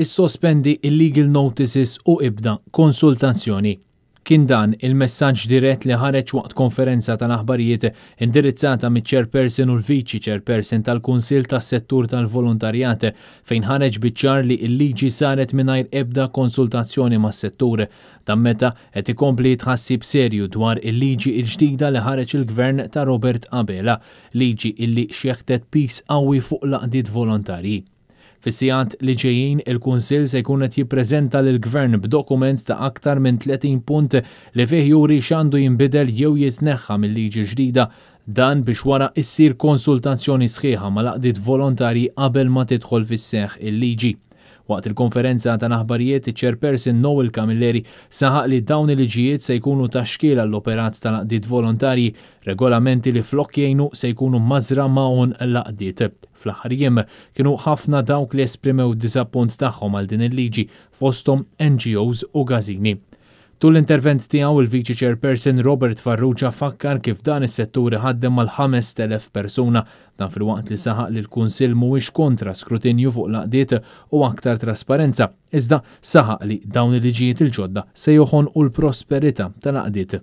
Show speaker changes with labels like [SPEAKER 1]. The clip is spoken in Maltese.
[SPEAKER 1] Issospendi il-legal notices u ibda konsultazzjoni. Kien dan il-messaġġ dirett li ħareġ waqt konferenza tal-aħbarijiet indirizzata miċ-chairperson u l-viċi chairperson tal-Kunsill tas-Settur tal-Volontarjat, fejn ħareġ biċ-ċar li l-liġi saret mingħajr ebda konsultazzjoni mas-settur. Dan meta qed ikompli tħassib serju dwar il-liġi l-ġdida li ħareġ il-Gvern ta' Robert Abela, liġi illi xeħtet piż qawwi fuq l-għaqdiet volontarji. Fis-sigħat li ġejjin, il-Kunsill se jkun qed jippreżenta lill-Gvern b'dokument ta' aktar minn 30 punt li fih juri x'għandu jinbidel jew jitneħħa mill-liġi ġdida. Dan biex wara issir konsultazzjoni sħiħa mal-għaqdiet volontarji qabel ma tidħol fis-seħħ il-liġi. Waqt il-konferenza tal-aħbarijiet, iċ-chairperson Noel Camilleri saħaq li dawn il-liġijiet se jkunu ta' xkiel għall-operat tal-għaqdiet volontarji, regolamenti li flok jgħinu se jkunu mażra ma' għonq l-għaqdiet. Fl-aħħar jiem kienu ħafna dawk li esprimew d-diżappunt tagħhom għal din il-liġi, fosthom NGOs u gazini. Tul l-intervent tiegħu, il-Viċi Chairperson Robert Farrugia fakkar kif dan is-settur iħaddem mal-5,000 persuna, dan filwaqt li saħaq li l-Kunsill mhuwiex kontra skrutinju fuq l-għaqdiet u aktar trasparenza, iżda saħaq li dawn il-liġijiet il-ġodda se joħonqu l-prosperità tal-għaqdiet.